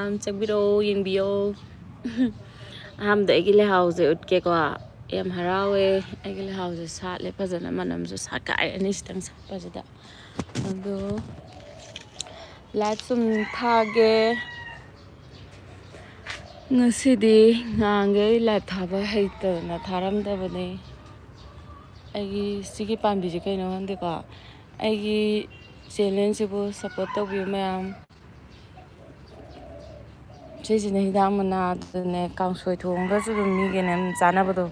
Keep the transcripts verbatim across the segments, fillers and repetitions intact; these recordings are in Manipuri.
ꯃꯌꯥꯝ ꯆꯪꯕꯤꯔꯛꯑꯣ, ꯌꯦꯡꯕꯤꯌꯣ꯫ ꯑꯍꯥꯟꯕꯗ ꯑꯩꯒꯤ ꯂꯩꯍꯥꯎꯁꯦ ꯎꯠꯀꯦꯀꯣ꯫ ꯌꯥꯝ ꯍꯔꯥꯎꯋꯦ꯫ ꯑꯩꯒꯤ ꯂꯩꯍꯥꯎꯁꯦ ꯁꯥꯠꯂꯦ ꯐꯖꯅ, ꯃꯅꯝꯁꯨ ꯁꯥꯠꯀꯥꯏꯔꯅꯤ ꯁꯤꯇꯪ ꯁꯥꯠꯄꯁꯤꯗ꯫ ꯑꯗꯣ ꯂꯥꯏꯠ ꯁꯨꯝ ꯊꯥꯒꯦ꯫ ꯉꯁꯤꯗꯤ ꯉꯥꯡꯒꯦ ꯑꯩ ꯂꯥꯏꯠ ꯊꯥꯕ ꯍꯩꯇꯗꯅ ꯊꯥꯔꯝꯗꯕꯅꯦ꯫ ꯑꯩꯒꯤ ꯁꯤꯒꯤ ꯄꯥꯝꯕꯤꯁꯦ ꯀꯩꯅꯣ ꯈꯪꯗꯦꯀꯣ꯫ ꯑꯩꯒꯤ ꯆꯦꯅꯦꯜꯁꯤꯕꯨ ꯁꯞꯄꯣꯔꯠ ꯇꯧꯕꯤꯌꯨ ꯃꯌꯥꯝ꯫ ꯁꯤꯁꯤꯅ ꯍꯤꯗꯥꯛ ꯃꯅꯥꯗꯨꯅꯦ, ꯀꯥꯡꯁꯣꯏ ꯊꯣꯡꯕꯗꯁꯨ ꯑꯗꯨꯝ ꯃꯤꯒꯤꯅꯦ ꯑꯗꯨꯝ ꯆꯥꯅꯕꯗꯣ꯫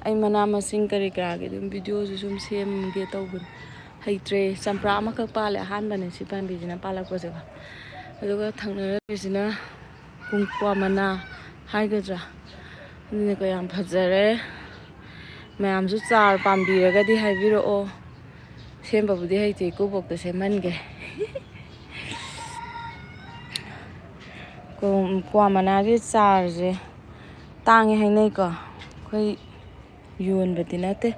ꯑꯩ ꯃꯅꯥ ꯃꯁꯤꯡ ꯀꯔꯤ ꯀꯔꯥꯒꯤ ꯑꯗꯨꯝ ꯚꯤꯗꯤꯑꯣꯁꯨ ꯁꯨꯝ ꯁꯦꯝꯒꯦ ꯇꯧꯕꯅꯦ꯫ ꯍꯩꯇ꯭ꯔꯦ꯫ ꯆꯝꯄ꯭ꯔꯥ ꯑꯃꯈꯛ ꯄꯥꯜꯂꯦ, ꯑꯍꯥꯟꯕꯅꯦ ꯁꯤ ꯄꯥꯝꯕꯤꯁꯤꯅ ꯄꯥꯜꯂꯛꯄꯁꯦꯀꯣ꯫ ꯑꯗꯨꯒ ꯊꯪꯅꯔꯛꯄꯁꯤꯅ ꯀꯨꯡꯀ꯭ꯋꯥ ꯃꯅꯥ ꯍꯥꯏꯒꯗ꯭ꯔꯥ, ꯑꯗꯨꯅꯀꯣ ꯌꯥꯝ ꯐꯖꯔꯦ꯫ ꯃꯌꯥꯝꯁꯨ ꯆꯥꯔ ꯄꯥꯝꯕꯤꯔꯒꯗꯤ ꯍꯥꯏꯕꯤꯔꯛꯑꯣ꯫ ꯁꯦꯝꯕꯕꯨꯗꯤ ꯍꯩꯇꯦ, ꯏꯀꯨꯕꯣꯛꯇ ꯁꯦꯝꯍꯟꯒꯦ꯫ ꯀꯣ-, ꯀ꯭ꯋꯥ ꯃꯅꯥꯒꯤ ꯆꯥꯔꯁꯦ ꯇꯥꯡꯉꯦ ꯍꯥꯏꯅꯩꯀꯣ꯫ ꯑꯩꯈꯣꯏ ꯌꯣꯟꯕꯗꯤ ꯅꯠꯇꯦ,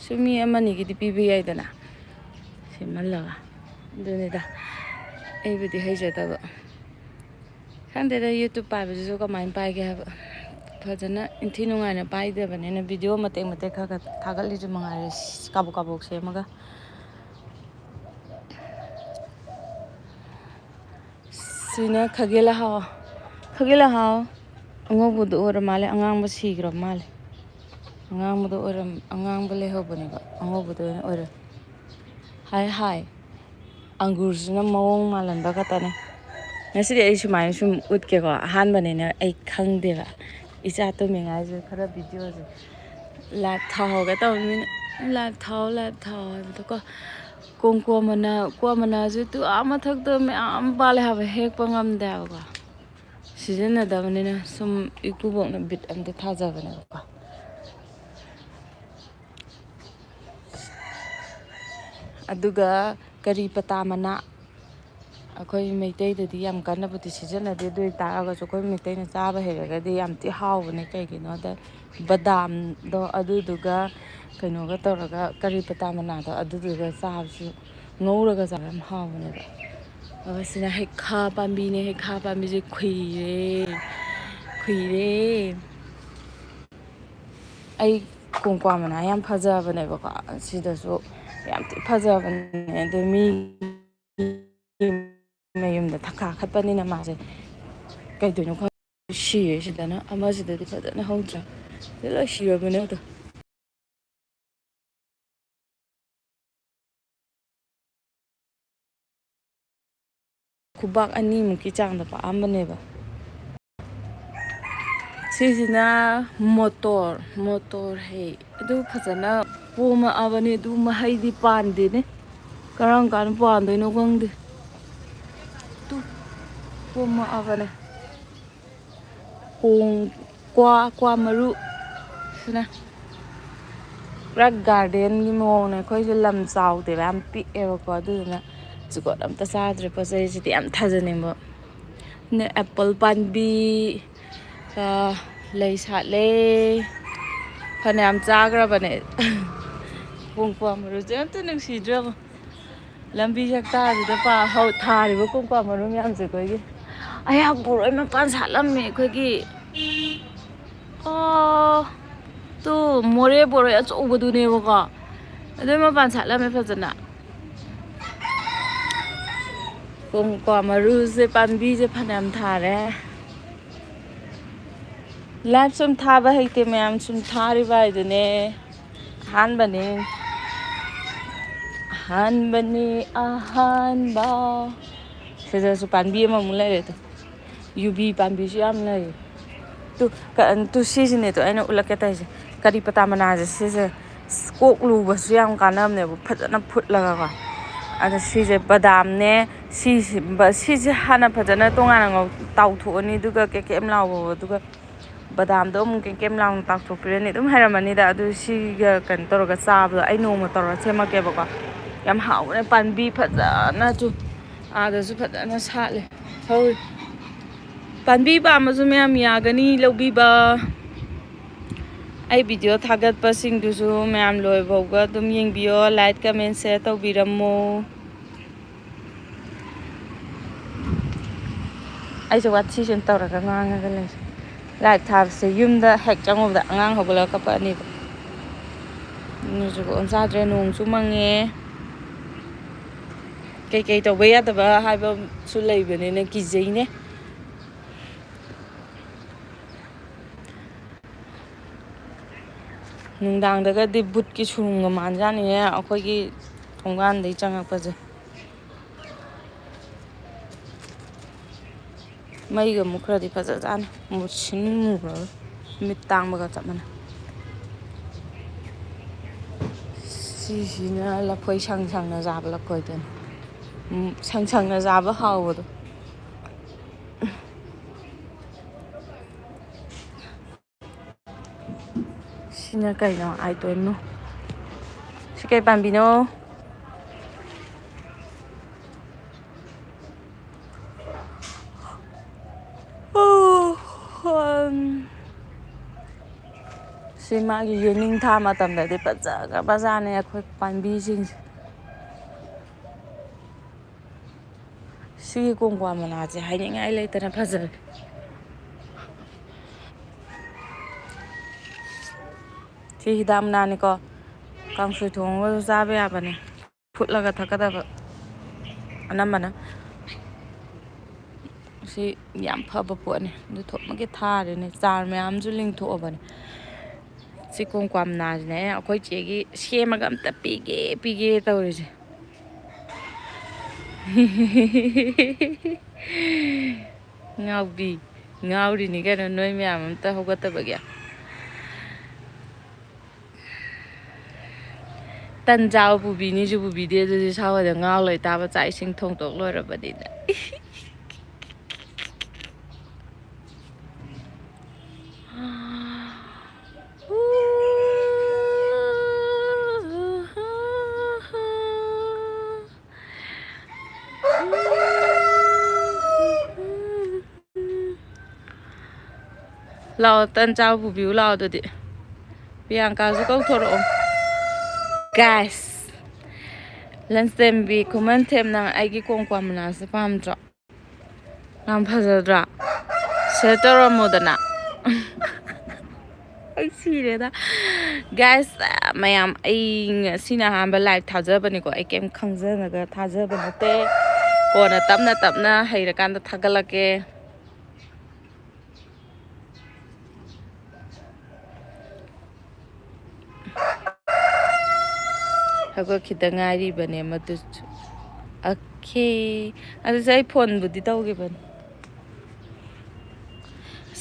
ꯁꯨꯝ ꯃꯤ ꯑꯃꯅꯤꯒꯤꯗꯤ ꯄꯤꯕ ꯌꯥꯏꯗꯅ, ꯁꯦꯝꯍꯜꯂꯒ꯫ ꯑꯗꯨꯅꯤꯗ, ꯑꯩꯕꯨꯗꯤ ꯍꯩꯖꯗꯕ꯫ ꯈꯪꯗꯦꯗ, ꯌꯨꯇ꯭ꯌꯨꯕ ꯄꯥꯏꯕꯁꯤꯁꯨ ꯀꯃꯥꯏꯅ ꯄꯥꯏꯒꯦ ꯍꯥꯏꯕ꯫ ꯐꯖꯅ ꯏꯟꯊꯤ ꯅꯨꯡꯉꯥꯏꯅ ꯄꯥꯏꯗꯕꯅꯤꯅ ꯚꯤꯗꯤꯑꯣ ꯃꯇꯦꯛ ꯃꯇꯦꯛ ꯈꯔ ꯈꯔ ꯊꯥꯒꯠꯂꯤꯁꯦ ꯃꯉꯥꯏꯔꯦ, ꯀꯥꯕꯣꯛ ꯀꯥꯕꯣꯛ ꯁꯦꯝꯃꯒ꯫ ꯁꯤꯅ ꯈꯥꯒꯦ ꯂꯩꯍꯥꯎ꯫ ꯈꯥꯒꯦ ꯂꯩꯍꯥꯎ ꯑꯉꯧꯕꯗꯣ ꯑꯣꯏꯔ ꯃꯥꯜꯂꯦ, ꯑꯉꯥꯡꯕ ꯁꯤꯈ꯭ꯔ ꯃꯥꯜꯂꯦ꯫ ꯑꯉꯥꯡꯕꯗꯣ ꯑꯣꯏꯔꯝ-, ꯑꯉꯥꯡꯕ ꯂꯩꯍꯧꯕꯅꯦꯕ, ꯑꯉꯧꯕꯗꯣ ꯑꯣꯏꯅ ꯑꯣꯏꯔꯝ-, ꯍꯥꯏ ꯍꯥꯏ꯫ ꯑꯪꯒꯨꯔꯁꯤꯅ ꯃꯑꯣꯡ ꯃꯥꯜꯍꯟꯕ ꯈꯛꯇꯅꯦ꯫ ꯉꯁꯤꯗꯤ ꯑꯩ ꯁꯨꯃꯥꯏꯅ ꯁꯨꯝ ꯎꯠꯀꯦꯀꯣ, ꯑꯍꯥꯟꯕꯅꯤꯅ ꯑꯩ ꯈꯪꯗꯦꯕ꯫ ꯏꯆꯥ ꯇꯨꯝꯃꯤꯉꯥꯏꯁꯤꯗ ꯈꯔ ꯚꯤꯗꯤꯑꯣꯁꯦ ꯂꯥꯏꯚ ꯊꯥꯍꯧꯒꯦ ꯇꯧꯕꯅꯤꯅ, ꯂꯥꯏꯚ ꯊꯥꯎ, ꯂꯥꯏꯚ ꯊꯥꯎ ꯍꯥꯏꯕꯗꯣꯀꯣ꯫ ꯀꯣꯡꯀꯣ ꯃꯅꯥ, ꯀ꯭ꯋꯥ ꯃꯅꯥꯁꯦ ꯇꯨ ꯑꯥ ꯃꯊꯛꯇ ꯃꯌꯥꯝ ꯄꯥꯜꯂꯦ ꯍꯥꯏꯕ, ꯍꯦꯛꯄ ꯉꯝꯗꯦ ꯍꯥꯏꯕꯀꯣ꯫ ꯁꯤꯖꯤꯟꯅꯗꯕꯅꯤꯅ ꯁꯨꯝ ꯏꯀꯨꯕꯣꯛꯅ ꯕꯤꯠ ꯑꯝꯗ ꯊꯥꯖꯕꯅꯦꯕꯀꯣ꯫ ꯑꯗꯨꯒ ꯀꯔꯤ ꯄꯇꯥ ꯃꯅꯥ, ꯑꯩꯈꯣꯏ ꯃꯩꯇꯩꯗꯗꯤ ꯌꯥꯝ ꯀꯟꯅꯕꯨꯗꯤ ꯁꯤꯖꯤꯟꯅꯗꯦ, ꯑꯗꯨ ꯑꯣꯏ ꯇꯥꯔꯒꯁꯨ ꯑꯩꯈꯣꯏ ꯃꯩꯇꯩꯅ ꯆꯥꯕ ꯍꯩꯔꯒꯗꯤ ꯌꯥꯝ ꯊꯤ ꯍꯥꯎꯕꯅꯦ꯫ ꯀꯩꯒꯤꯅꯣꯗ ꯕꯗꯥꯝꯗꯣ ꯑꯗꯨꯗꯨꯒ ꯀꯩꯅꯣꯒ ꯇꯧꯔꯒ, ꯀꯔꯤ ꯄꯇꯥ ꯃꯅꯥꯗꯣ ꯑꯗꯨꯗꯨꯒ ꯆꯥꯕꯁꯨ, ꯉꯧꯔꯒ ꯆꯥꯕ ꯌꯥꯝ ꯍꯥꯎꯕꯅꯦꯕ꯫ ꯑꯁꯤꯅ ꯍꯩꯈꯥ ꯄꯥꯝꯕꯤꯅꯦ꯫ ꯍꯩꯈꯥ ꯄꯥꯝꯕꯤꯁꯦ ꯈꯨꯏꯔꯦ, ꯈꯨꯏꯔꯦ꯫ ꯑꯩ ꯀꯣꯡꯀ꯭ꯋꯥ ꯃꯅꯥ ꯌꯥꯝ ꯐꯖꯕꯅꯦꯕꯀꯣ, ꯁꯤꯗꯁꯨ ꯌꯥꯝ ꯊꯤ ꯐꯖꯕꯅꯦ꯫ ꯑꯗꯨ ꯃꯤ ꯃꯌꯨꯝꯗ ꯊꯛ ꯀꯥꯈꯠꯄꯅꯤꯅ ꯃꯥꯁꯦ ꯀꯩꯗꯣꯏꯅꯣ ꯈꯪꯗꯦ, ꯁꯤꯔꯦ ꯁꯤꯗꯅ꯫ ꯑꯃꯁꯤꯗꯗꯤ ꯐꯖꯅ ꯍꯧꯗ꯭ꯔꯦ, ꯁꯤꯗ ꯂꯣꯏ ꯁꯤꯔꯕꯅꯦ ꯑꯗꯣ꯫ ꯈꯨꯕꯥꯛ ꯑꯅꯤꯃꯨꯛꯀꯤ ꯆꯥꯡꯗ ꯄꯥꯛꯑꯝꯕꯅꯦꯕ꯫ ꯁꯤꯁꯤꯅ ꯃꯣꯇꯣꯔ, ꯃꯣꯇꯣꯔ ꯍꯩ꯫ ꯑꯗꯨ ꯐꯖꯅ ꯄꯣꯝꯃꯛꯑꯕꯅꯦ, ꯑꯗꯨ ꯃꯍꯩꯗꯤ ꯄꯥꯟꯗꯦꯅꯦ꯫ ꯀꯔꯝ ꯀꯥꯟꯗ ꯄꯥꯟꯗꯣꯏꯅꯣ ꯈꯪꯗꯦ꯫ ꯇꯨ, ꯄꯣꯝꯃꯛꯑꯕꯅꯦ꯫ ꯀꯣꯡ-, ꯀ꯭ꯋꯥ, ꯀ꯭ꯋꯥ ꯃꯔꯨ ꯁꯤꯅ꯫ ꯄꯨꯔꯥ ꯒꯥꯔꯗꯦꯟꯒꯤ ꯃꯑꯣꯡꯅꯦ꯫ ꯑꯩꯈꯣꯏꯁꯦ ꯂꯝ ꯆꯥꯎꯗꯦꯕ, ꯌꯥꯝ ꯄꯤꯛꯑꯦꯕꯀꯣ, ꯑꯗꯨꯗꯨꯅ ꯖꯨꯒꯣꯠ ꯑꯝꯇ ꯆꯥꯗ꯭ꯔꯦ꯫ ꯄꯣꯠ ꯆꯩꯁꯤꯗꯤ ꯌꯥꯝ ꯊꯥꯖꯅꯤꯡꯕ꯫ ꯅ ꯑꯦꯄꯜ ꯄꯥꯝꯕꯤ, ꯑ, ꯂꯩ ꯁꯥꯠꯂꯦ꯫ ꯐꯅꯌꯥꯝ ꯆꯥꯈ꯭ꯔꯕꯅꯦ꯫ ꯀꯣꯡꯀ꯭ꯋꯥ ꯃꯔꯨꯁꯦ ꯑꯝꯇ ꯅꯨꯡꯁꯤꯗ꯭ꯔꯕ꯫ ꯂꯝꯕꯤ ꯆꯠꯇꯥꯗꯨꯗ ꯄꯥ-, ꯍꯧ-, ꯊꯥꯔꯤꯕ ꯀꯣꯡꯀ꯭ꯋꯥ ꯃꯔꯨ ꯃꯌꯥꯝꯁꯦ ꯑꯩꯈꯣꯏꯒꯤ꯫ ꯑꯌꯥ, ꯕꯣꯔꯣꯏ ꯃꯄꯥꯟ ꯁꯥꯠꯂꯝꯃꯦ ꯑꯩꯈꯣꯏꯒꯤ꯫ ꯑꯣ, ꯇꯨ, ꯃꯣꯔꯦ ꯕꯣꯔꯣꯏ ꯑꯆꯧꯕꯗꯨꯅꯦꯕꯀꯣ꯫ ꯑꯗꯨꯏ ꯃꯄꯥꯟ ꯁꯥꯠꯂꯝꯃꯦ ꯐꯖꯅ꯫ ꯀꯣꯡꯀ꯭ꯋꯥ ꯃꯔꯨꯁꯦ, ꯄꯥꯝꯕꯤꯁꯦ ꯐꯅꯌꯥꯝ ꯊꯥꯔꯦ꯫ ꯂꯥꯏꯞ ꯁꯨꯝ ꯊꯥꯕ ꯍꯩꯇꯦ ꯃꯌꯥꯝ, ꯁꯨꯝ ꯊꯥꯔꯤꯕ ꯍꯥꯏꯗꯨꯅꯦ꯫ ꯑꯍꯥꯟꯕꯅꯤ, ꯑꯍꯥꯟꯕꯅꯤ, ꯑꯍꯥꯟꯕ꯫ ꯁꯤꯗꯁꯨ ꯄꯥꯝꯕꯤ ꯑꯃꯃꯨꯛ ꯂꯩꯔꯦ ꯑꯗꯣ꯫ ꯌꯨꯕꯤ ꯄꯥꯝꯕꯤꯁꯨ ꯌꯥꯝ ꯂꯩ꯫ ꯇꯨ, ꯀ-, ꯇꯨ ꯁꯤꯁꯤꯅꯦ ꯇꯨ ꯑꯩꯅ ꯎꯠꯂꯛꯀꯦ ꯇꯧꯔꯤꯁꯦ꯫ ꯀꯔꯤ ꯄꯇꯥ ꯃꯅꯥꯁꯦ ꯁꯤꯁꯦ ꯀꯣꯛ ꯂꯨꯕꯁꯨ ꯌꯥꯝ ꯀꯥꯟꯅꯕꯅꯦꯕ, ꯐꯖꯅ ꯐꯨꯠꯂꯒꯀꯣ꯫ ꯑꯗꯣ ꯁꯤꯁꯦ ꯕꯗꯥꯝꯅꯦ, ꯁꯤꯁꯤ-, ꯕ-, ꯁꯤꯁꯦ ꯍꯥꯟꯅ ꯐꯖꯅ ꯇꯣꯉꯥꯟꯅ ꯉꯧ-, ꯇꯥꯎꯊꯣꯛꯑꯅꯤ, ꯑꯗꯨꯒ ꯀꯦꯝ ꯀꯦꯝ ꯂꯥꯎꯕ, ꯑꯗꯨꯒ ꯕꯗꯥꯝꯗꯣ ꯑꯃꯨꯛ ꯀꯦꯝ ꯀꯦꯝ ꯂꯥꯎꯅ ꯇꯥꯎꯊꯣꯛꯄꯤꯔꯅꯤ꯫ ꯑꯗꯨꯝ ꯍꯩꯔꯝꯃꯅꯤꯗ꯫ ꯑꯗꯨ ꯁꯤꯒ ꯀꯩꯅꯣ ꯇꯧꯔꯒ ꯆꯥꯕꯗꯣ ꯑꯩ ꯅꯣꯡꯃ ꯇꯧꯔ ꯁꯦꯝꯃꯛꯀꯦꯕꯀꯣ꯫ ꯌꯥꯝ ꯍꯥꯎꯕꯅꯦ, ꯄꯥꯝꯕꯤ ꯐꯖꯅꯁꯨ, ꯑꯥꯗꯁꯨ ꯐꯖꯅ ꯁꯥꯠꯂꯦ, ꯍꯧꯔꯤ꯫ ꯄꯥꯝꯕꯤ ꯄꯥꯝꯕꯁꯨ ꯃꯌꯥꯝ ꯌꯥꯒꯅꯤ ꯂꯧꯕꯤꯕ꯫ ꯑꯩ ꯚꯤꯗꯤꯑꯣ ꯊꯥꯒꯠꯄꯁꯤꯡꯗꯨꯁꯨ ꯃꯌꯥꯝ ꯂꯣꯏꯐꯥꯎꯕ ꯑꯗꯨꯝ ꯌꯦꯡꯕꯤꯌꯣ, like, comment, share ꯇꯧꯕꯤꯔꯝꯃꯣ꯫ ꯑꯩꯁꯦ ꯋꯥꯊꯤ ꯁꯨꯝ ꯇꯧꯔꯒ ꯉꯥꯡꯉꯒ ꯂꯩ꯫ ꯂꯥꯏꯚ ꯊꯥꯕꯁꯦ ꯌꯨꯝꯗ ꯍꯦꯛ ꯆꯪꯉꯨꯕꯗ ꯑꯉꯥꯡ ꯍꯧꯒꯠꯂꯒ ꯀꯞꯄꯛꯑꯅꯤꯕ꯫ ꯅꯣꯡꯁꯨ ꯑꯣꯟꯁꯥꯗ꯭ꯔꯦ, ꯅꯣꯡꯁꯨ ꯃꯪꯉꯦ꯫ ꯀꯩꯀꯩ ꯇꯧꯕ ꯌꯥꯗꯕ ꯍꯥꯏꯕꯁꯨ ꯂꯩꯕꯅꯤꯅ ꯀꯤꯖꯩꯅꯦ꯫ ꯅꯨꯡꯗꯥꯡꯗꯒꯗꯤ ꯕꯨꯠꯀꯤ ꯁꯨꯔꯨꯡꯒ ꯃꯥꯟꯖꯥꯠꯅꯤꯍꯦ, ꯑꯩꯈꯣꯏꯒꯤ ꯊꯣꯡꯒꯥꯟꯗꯩ ꯆꯪꯉꯛꯄꯁꯦ꯫ ꯃꯩꯒ ꯃꯨꯠꯈ꯭ꯔꯗꯤ ꯐꯖꯖꯥꯠꯅꯤ, ꯃꯨꯁꯤꯟ ꯃꯨꯈ꯭ꯔꯒ ꯃꯤꯠ ꯇꯥꯡꯕꯒ ꯆꯞ ꯃꯥꯟꯅꯩ꯫ ꯁꯤꯁꯤꯅ ꯂꯐꯣꯏ ꯁꯪ ꯁꯪꯅ ꯆꯥꯕ ꯂꯐꯣꯏꯗꯨꯅꯤ꯫ ꯎꯝ, ꯁꯪ ꯁꯪꯅ ꯆꯥꯕ ꯍꯥꯎꯕꯗꯣ꯫ ꯁꯤꯅ ꯀꯩꯅꯣ? ꯑꯥꯏ ꯗꯣꯟ ꯅꯣ꯫ ꯁꯤ ꯀꯩ ꯄꯥꯝꯕꯤꯅꯣ? ꯑꯣ, ꯎꯝ꯫ ꯁꯤ ꯃꯥꯒꯤ ꯌꯦꯅꯤꯡꯊꯥ ꯃꯇꯝꯗꯗꯤ ꯐꯖꯈ꯭ꯔꯕꯖꯥꯠꯅꯦ ꯑꯩꯈꯣꯏ ꯄꯥꯝꯕꯤꯁꯤꯡꯁꯦ꯫ ꯁꯤꯒꯤ ꯀꯣꯡꯀ꯭ꯋꯥ ꯃꯅꯥꯁꯦ ꯍꯥꯏꯅꯤꯡꯉꯥꯏ ꯂꯩꯇꯅ ꯐꯖꯔꯦ꯫ ꯁꯤ ꯍꯤꯗꯥꯛ ꯃꯅꯥꯅꯤꯀꯣ꯫ ꯀꯥꯡꯁꯣꯏ ꯊꯣꯡꯉꯒꯁꯨ ꯆꯥꯕ ꯌꯥꯕꯅꯦ꯫ ꯐꯨꯠꯂꯒ ꯊꯛꯀꯗꯕ ꯑꯅꯝꯕꯅ꯫ ꯁꯤ ꯌꯥꯝ ꯐꯕ ꯄꯣꯠꯅꯤ꯫ ꯑꯗꯨ ꯊꯣꯛꯃꯛꯀꯤ ꯊꯥꯔꯤꯅꯦ꯫ ꯆꯥꯔ ꯃꯌꯥꯝꯁꯨ ꯂꯤꯡꯊꯣꯛꯑꯕꯅꯦ꯫ ꯁꯤ ꯀꯣꯡꯀ꯭ꯋꯥ ꯃꯅꯥꯁꯤꯅꯦ ꯑꯩꯈꯣꯏ ꯆꯦꯒꯤ ꯁꯦꯝꯃꯒ ꯑꯝꯇ ꯄꯤꯒꯦ, ꯄꯤꯒꯦ ꯇꯧꯔꯤꯁꯦ꯫ ꯉꯥꯎꯕꯤ꯫ ꯉꯥꯎꯔꯤꯅꯤ ꯀꯩꯅꯣ, ꯅꯣꯏ ꯃꯌꯥꯝ ꯑꯝꯇ ꯍꯧꯒꯠꯇꯕꯒꯤ꯫ ꯇꯟ ꯆꯥꯕ ꯄꯨꯕꯤꯅꯤꯁꯨ ꯄꯨꯕꯤꯗꯦ, ꯑꯗꯨꯗꯤ ꯁꯥ ꯍꯣꯏꯗ ꯉꯥꯎ ꯂꯩ ꯇꯥꯕ, ꯆꯥꯛ ꯏꯁꯤꯡ ꯊꯣꯡꯗꯣꯛ ꯂꯣꯏꯔꯕꯅꯤꯅ꯫ ꯂꯥꯛꯑꯣ, ꯇꯟ ꯆꯥꯕ ꯄꯨꯕꯤꯌꯨ ꯂꯥꯛꯑꯣ ꯑꯗꯨꯗꯤ꯫ ꯄ꯭ꯔꯤꯌꯥꯡꯀꯥꯁꯨ ꯀꯧꯊꯣꯔꯛꯑꯣ꯫ Guys, ꯂꯟꯆꯦꯟꯕꯤ ꯈꯨꯃꯟꯊꯦꯝ, ꯅꯪ ꯑꯩꯒꯤ ꯀꯣꯡꯀ꯭ꯋꯥ ꯃꯅꯥꯁꯦ ꯄꯥꯝꯗ꯭ꯔꯣ? ꯌꯥꯝ ꯐꯖꯗ꯭ꯔꯥ? ꯁꯤꯌꯔ ꯇꯧꯔꯝꯃꯣꯗꯅ꯫ ꯑꯩ ꯁꯤꯔꯦꯗ꯫ ꯒꯥꯏꯁ, ꯃꯌꯥꯝ, ꯑꯩ ꯉꯁꯤꯅ ꯑꯍꯥꯟꯕ ꯂꯥꯏꯚ ꯊꯥꯖꯕꯅꯤꯀꯣ꯫ ꯑꯩ ꯀꯩꯝ ꯈꯪꯖꯅꯒ ꯊꯥꯖꯕ ꯅꯠꯇꯦ꯫ ꯀꯣꯟꯅ ꯇꯞꯅ ꯇꯞꯅ ꯍꯩꯔꯀꯥꯟꯗ ꯊꯥꯒꯠꯂꯛꯀꯦ꯫ ꯍꯧꯒꯠꯈꯤꯗ ꯉꯥꯏꯔꯤꯕꯅꯦ ꯃꯗꯨꯁꯨ꯫ ꯑꯣꯀꯦ꯫ ꯑꯗꯨꯁꯨ ꯑꯩ ꯐꯣꯟꯕꯨꯗꯤ ꯇꯧꯈꯤꯕꯅꯤ꯫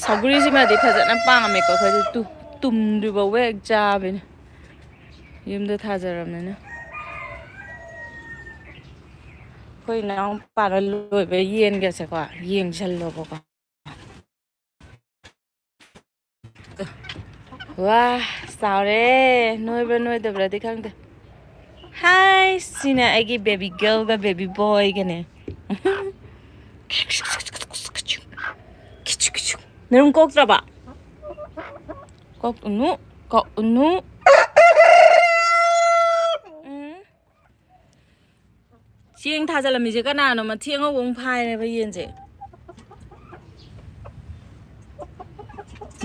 ꯁꯧꯒ꯭ꯔꯤꯁꯤꯃꯗꯤ ꯐꯖꯅ ꯄꯥꯝꯃꯦꯀꯣ ꯑꯩꯈꯣꯏꯗꯤ꯫ ꯇꯨ-, ꯇꯨꯝꯗ꯭ꯔꯤꯐꯥꯎꯕ ꯍꯦꯛ ꯆꯥꯕꯤꯅꯦ꯫ ꯌꯨꯝꯗ ꯊꯥꯖꯔꯕꯅꯤꯅ꯫ ꯑꯩꯈꯣꯏ ꯏꯅꯥꯎꯄꯥꯅ ꯂꯣꯏꯕ ꯌꯦꯟꯒꯁꯦꯀꯣ, ꯌꯦꯡꯁꯜꯂꯣꯕꯀꯣ꯫ ꯋꯥ, ꯆꯥꯎꯔꯦ꯫ ꯅꯣꯏꯕ꯭ꯔꯥ ꯅꯣꯏꯗꯕ꯭ꯔꯥꯗꯤ ꯈꯪꯗꯦ꯫ ꯍꯥꯏ, ꯁꯤꯅ ꯑꯩꯒꯤ ꯕꯦꯕꯤ ꯒꯔꯜꯒ ꯕꯦꯕꯤ ꯕꯣꯏꯒꯅꯦ꯫ ꯅꯔꯨꯝ ꯀꯣꯛꯇ꯭ꯔꯕ? ꯀꯣꯛꯎꯅꯨ, ꯀꯣꯛꯎꯅꯨ꯫ ꯎꯝ꯫ ꯆꯦꯡ ꯊꯥꯖꯤꯜꯂꯝꯃꯤꯁꯦ ꯀꯅꯥꯅꯣ? ꯃꯊꯤ ꯑꯉꯧꯕ ꯑꯃꯨꯛ ꯐꯥꯏꯔꯦꯕ ꯌꯦꯟꯁꯦ꯫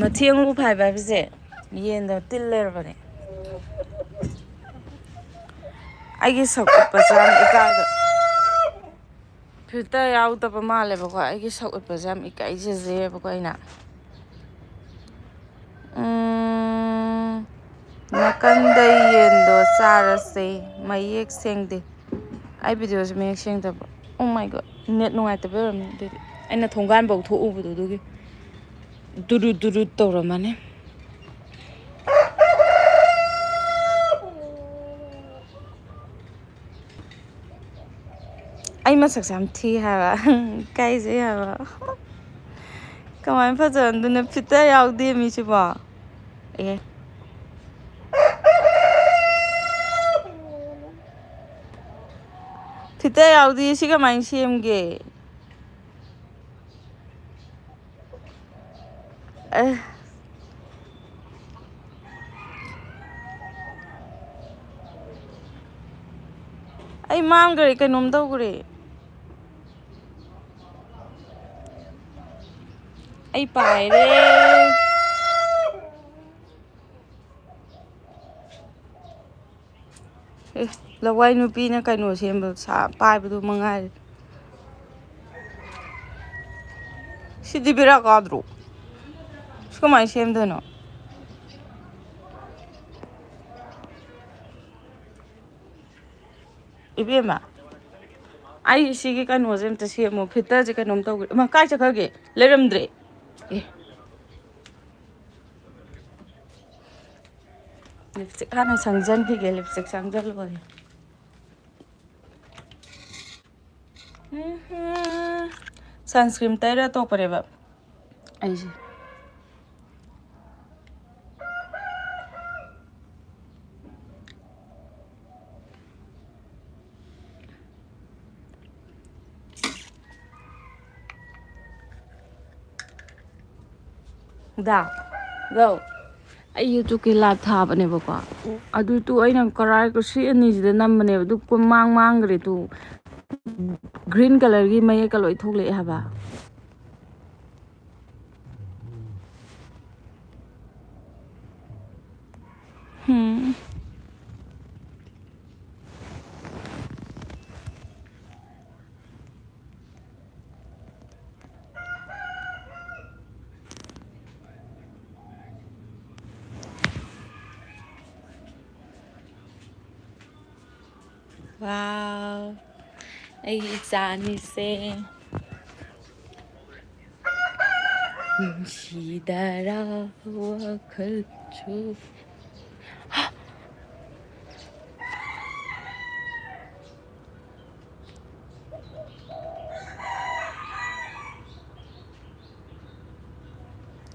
ꯃꯊꯤ ꯑꯉꯧꯕ ꯐꯥꯏꯕ ꯍꯥꯏꯕꯁꯦ ꯌꯦꯟꯗ ꯇꯤꯜ ꯂꯩꯔꯕꯅꯦ꯫ ꯑꯩꯒꯤ ꯁꯛ ꯎꯠꯄꯁꯦ ꯌꯥꯝ ꯏꯀꯥꯏꯕ꯫ ꯐꯤꯜꯇꯔ ꯌꯥꯎꯗꯕ ꯃꯥꯜꯂꯦꯕꯀꯣ꯫ ꯑꯩꯒꯤ ꯁꯛ ꯎꯠꯄꯁꯦ ꯌꯥꯝ ꯏꯀꯥꯏꯖꯩꯌꯦꯕꯀꯣ ꯑꯩꯅ꯫ ꯎꯝ, ꯅꯥꯀꯟꯗ ꯌꯦꯟꯗꯣ ꯆꯥꯔꯁꯦ꯫ ꯃꯌꯦꯛ ꯁꯦꯡꯗꯦ꯫ ꯑꯩ ꯚꯤꯗꯤꯑꯣꯁꯦ ꯃꯌꯦꯛ ꯁꯦꯡꯗꯕ꯭ꯔꯣ? Oh my God, ꯅꯦꯠ ꯅꯨꯡꯉꯥꯏꯇꯕ ꯑꯣꯏꯔꯝꯅꯤ ꯑꯗꯨꯗꯤ꯫ ꯑꯩꯅ ꯊꯣꯡꯒꯥꯟꯐꯧ ꯊꯣꯛꯎꯕꯗꯣ ꯑꯗꯨꯒꯤ꯫ ꯗꯨꯔꯨꯠ ꯗꯨꯔꯨꯠ ꯇꯧꯔꯝꯃꯅꯤ꯫ ꯑꯩ ꯃꯁꯛꯁꯦ ꯌꯥꯝ ꯊꯤ ꯍꯥꯏꯕ꯫ ꯏꯀꯥꯏꯖꯩ ꯍꯥꯏꯕ꯫ ꯀꯃꯥꯏꯅ ꯐꯖꯍꯟꯗꯣꯏꯅꯣ? ꯐꯤꯜꯇꯔ ꯌꯥꯎꯗꯦ ꯃꯤꯁꯤꯕꯣ꯫ ꯑꯦ꯫ ꯐꯤꯜꯇꯔ ꯌꯥꯎꯗꯦ, ꯁꯤ ꯀꯃꯥꯏꯅ ꯁꯦꯝꯒꯦ? ꯑꯦ꯫ ꯑꯩ ꯃꯥꯡꯈ꯭ꯔꯦ, ꯀꯩꯅꯣꯝ ꯇꯧꯈ꯭ꯔꯦ꯫ ꯑꯩ ꯄꯥꯏꯔꯦ꯫ ꯑꯦ, ꯂꯋꯥꯏ ꯅꯨꯄꯤꯅ ꯀꯩꯅꯣ ꯁꯦꯝꯕ, ꯁꯥ-, ꯄꯥꯏꯕꯗꯨ ꯃꯉꯥꯏꯔꯦ꯫ ꯁꯤꯗꯤ ꯕꯦꯔꯥ ꯀꯥꯗ꯭ꯔꯣ? ꯁꯤ ꯀꯃꯥꯏꯅ ꯁꯦꯝꯗꯣꯏꯅꯣ? ꯏꯕꯦꯝꯃ, ꯑꯩ ꯁꯤꯒꯤ ꯀꯩꯅꯣꯁꯦ ꯑꯝꯇ ꯁꯦꯝꯃꯣ, ꯐꯤꯜꯇꯔꯁꯦ ꯀꯩꯅꯣꯝ ꯇꯧꯈ꯭ꯔꯦ꯫ ꯏꯃꯥ, ꯀꯥꯏ ꯆꯠꯈ꯭ꯔꯒꯦ? ꯂꯩꯔꯝꯗ꯭ꯔꯦ꯫ ꯑꯦ꯫ ꯂꯤꯞꯁꯇꯤꯛ ꯍꯥꯟꯅ ꯁꯪꯖꯟꯈꯤꯒꯦ, ꯂꯤꯞꯁꯇꯤꯛ ꯁꯪꯖꯜꯂꯣꯏ꯫ ꯎꯝꯍꯨꯝ꯫ ꯁꯟꯁꯀ꯭ꯔꯤꯟ ꯇꯩꯔ ꯇꯣꯛꯄꯅꯦꯕ ꯑꯩꯁꯦ꯫ ꯗꯥ, ꯗꯣ, ꯑꯩ YouTubeꯀꯤ live ꯊꯥꯕꯅꯦꯕꯀꯣ꯫ ꯑꯗꯨ ꯇꯨ ꯑꯩꯅ ꯀꯔꯥꯏ, ꯁꯤ ꯑꯅꯤꯁꯤꯗ ꯅꯝꯕꯅꯦꯕ꯫ ꯑꯗꯨ ꯀꯨꯝ-, ꯃꯥꯡ ꯃꯥꯡꯈ꯭ꯔꯦ ꯇꯨ꯫ Green colourꯒꯤ ꯃꯌꯦꯛꯀ ꯂꯣꯏ ꯊꯣꯛꯂꯛꯑꯦ ꯍꯥꯏꯕ꯫ ꯍꯨꯝ꯫ Wow, ꯑꯩꯒꯤ ꯏꯆꯥ ꯑꯅꯤꯁꯦ꯫ ꯅꯨꯡꯁꯤꯗꯔꯥ ꯋꯥꯈꯜꯁꯨ꯫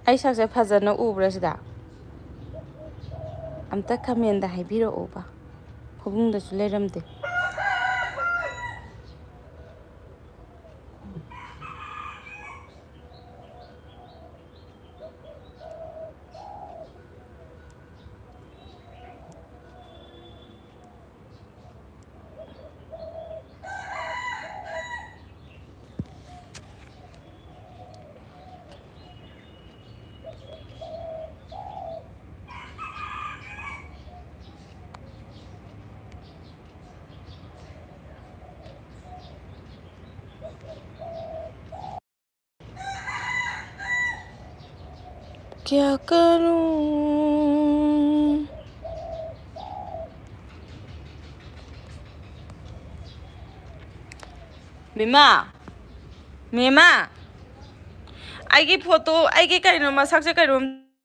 ꯑꯩ ꯁꯛꯁꯦ ꯐꯖꯅ ꯎꯕ꯭ꯔꯥ ꯁꯤꯗ? ꯑꯝꯇ commentꯇ ꯍꯥꯏꯕꯤꯔꯛꯎꯕ꯫ ꯐꯃꯨꯡꯗꯁꯨ ꯂꯩꯔꯝꯗꯦ꯫ क्या करूं? ꯃꯤꯃꯥ, ꯃꯤꯃꯥ, ꯑꯩꯒꯤ ꯐꯣꯇꯣ, ꯑꯩꯒꯤ ꯀꯩꯅꯣ ꯃꯁꯛꯁꯦ ꯀꯩꯅꯣꯝ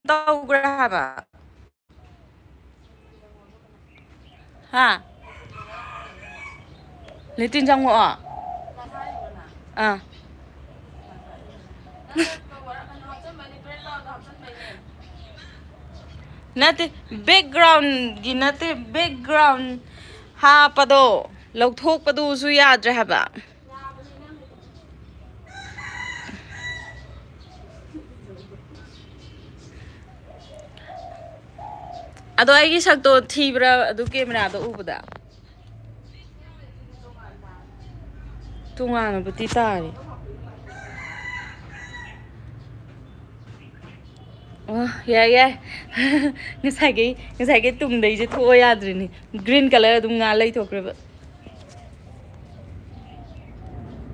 ꯇꯧꯈ꯭ꯔꯦ ꯍꯥꯏꯕ꯫ ꯍꯥ? ꯂꯤꯇꯤꯟ ꯆꯪꯉꯛꯑꯣ꯫ ꯑꯥ꯫ ꯅꯠꯇꯦ, ꯕꯦꯛꯒ꯭ꯔꯥꯎꯟꯒꯤ ꯅꯠꯇꯦ, ꯕꯦꯛꯒ꯭ꯔꯥꯎꯟ ꯍꯥꯞꯄꯗꯣ ꯂꯧꯊꯣꯛꯄꯗꯨꯁꯨ ꯌꯥꯗ꯭ꯔꯦ ꯍꯥꯏꯕ꯫ ꯑꯗꯣ ꯑꯩꯒꯤ ꯁꯛꯇꯣ ꯊꯤꯕ꯭ꯔꯥ ꯑꯗꯨ ꯀꯦꯃꯦꯔꯥꯗ ꯎꯕꯗ? ꯇꯣꯉꯥꯟꯅꯕꯨꯗꯤ ꯇꯥꯔꯦ꯫ ꯑꯣ, ꯌꯥꯏ, ꯌꯥꯏ꯫ ꯉꯁꯥꯏꯒꯤ, ꯉꯁꯥꯏꯒꯤ ꯇꯨꯡꯗꯩꯁꯦ ꯊꯣꯛꯑꯣ ꯌꯥꯗ꯭ꯔꯤꯅꯤ꯫ ꯒ꯭ꯔꯤꯟ ꯀꯂꯔ ꯑꯗꯨꯝ ꯉꯥ ꯂꯩꯊꯣꯛꯈ꯭ꯔꯦꯕ꯫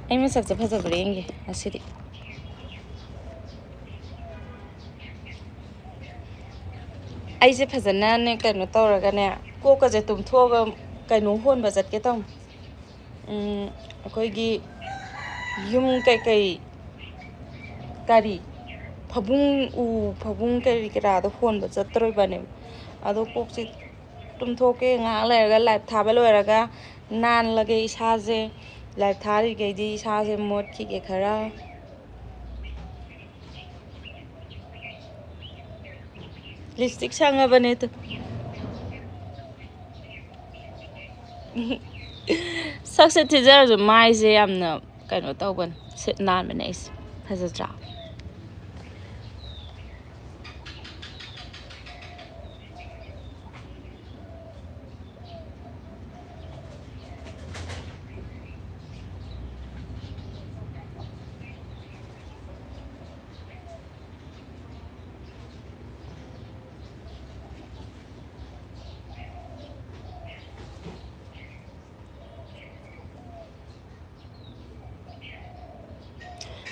ꯑꯩ ꯃꯁꯛꯁꯦ ꯐꯖꯕ꯭ꯔꯥ ꯌꯦꯡꯒꯦ ꯉꯁꯤꯗꯤ꯫ ꯑꯩꯁꯦ ꯐꯖꯅꯅꯦ ꯀꯩꯅꯣ ꯇꯧꯔꯒꯅꯦ, ꯀꯣꯛꯀꯁꯦ ꯇꯨꯝꯊꯣꯛꯑꯒ ꯀꯩꯅꯣ ꯍꯣꯟꯕ ꯆꯠꯀꯦ ꯇꯧꯅꯤ꯫ ꯎꯝ, ꯑꯩꯈꯣꯏꯒꯤ ꯌꯨꯝ ꯀꯩꯀꯩ, ꯀꯔꯤ, ꯐꯕꯨꯡ, ꯎ ꯐꯕꯨꯡ ꯀꯔꯤ ꯀꯔꯥꯗꯣ ꯍꯣꯟꯕ ꯆꯠꯇꯣꯔꯤꯕꯅꯦꯕ꯫ ꯑꯗꯣ ꯀꯣꯛꯁꯦ ꯇꯨꯝꯊꯣꯛꯀꯦ, ꯉꯥꯏꯍꯥꯛ ꯂꯩꯔꯒ ꯂꯥꯏꯞ ꯊꯥꯕ ꯂꯣꯏꯔꯒ ꯅꯥꯜꯂꯒꯦ ꯏꯁꯥꯁꯦ꯫ ꯂꯥꯏꯞ ꯊꯥꯔꯤꯈꯩꯗꯤ ꯏꯁꯥꯁꯦ ꯃꯣꯠꯈꯤꯒꯦ ꯈꯔ꯫ ꯂꯤꯞꯁꯇꯤꯛ ꯁꯪꯉꯕꯅꯦ ꯇꯨ꯫ ꯁꯛꯁꯦ ꯊꯤꯖꯔꯁꯨ ꯃꯥꯏꯁꯦ ꯌꯥꯝꯅ ꯀꯩꯅꯣ ꯇꯧꯕꯅꯦ, ꯁꯤꯠ ꯅꯥꯟꯕꯅꯦ ꯑꯩꯁꯦ꯫ ꯐꯖꯗ꯭ꯔꯥ?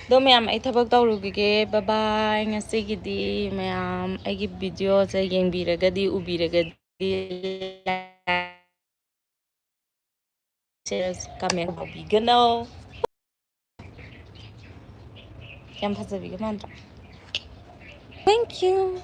ꯑꯗꯣ ꯃꯌꯥꯝ, ꯑꯩ ꯊꯕꯛ ꯇꯧꯔꯨꯈꯤꯒꯦ꯫ ꯕꯕꯥꯏ꯫ ꯉꯁꯤꯒꯤꯗꯤ ꯃꯌꯥꯝ ꯑꯩꯒꯤ ꯚꯤꯗꯤꯑꯣꯁꯦ ꯌꯦꯡꯕꯤꯔꯒꯗꯤ, ꯎꯕꯤꯔꯒꯗꯤ, ꯁꯤꯌꯔ, ꯀꯃꯦꯟ ꯇꯧꯕꯤꯒꯅꯣ꯫ ꯌꯥꯝ ꯐꯖꯕꯤꯒ ꯃꯥꯟꯗ꯭ꯔꯥ? Thank you.